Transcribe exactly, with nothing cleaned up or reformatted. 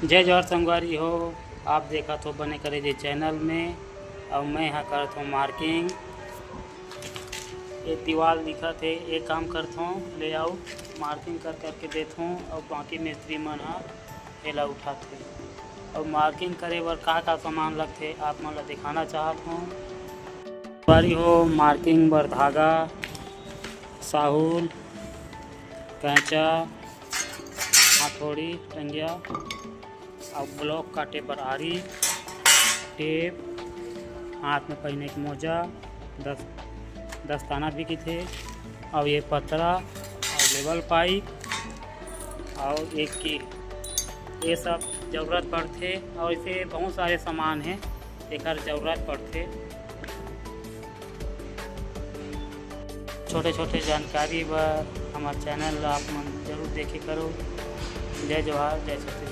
जय जोहार संगवारी हो, आप देखत हो बने करे जे चैनल में। अउ मैं हा करत हों मार्किंग। ये दीवाल दिखत हे, ये काम करत हों, लेआउट मार्किंग कर करके देत हों, अउ बाकी मिस्त्री मन हा एला उठाथे। अउ मार्किंग करे बर का का सामान लगथे, आप मन ला दिखाना चाहत हों। संगवारी हो, मार्किंग बर धागा, साहुल, कैंचा, हथौड़ी, टंगिया, अउ ब्लॉक काटे बर आरी, टेप, हाथ में पहिने के मोजा, दस, दस्ताना भी किथे, अउ ये पतरा, अउ लेवल पाइप, अउ एक कील, ये सब जरूरत पड़थे। अउ ऐसे बहुत सारे सामान हे, एकर जरूरत पड़थे। छोटे-छोटे जानकारी बर हमर चैनल ला आप मन जरूर देखे करो। जय जोहार, जय छत्तीसगढ़।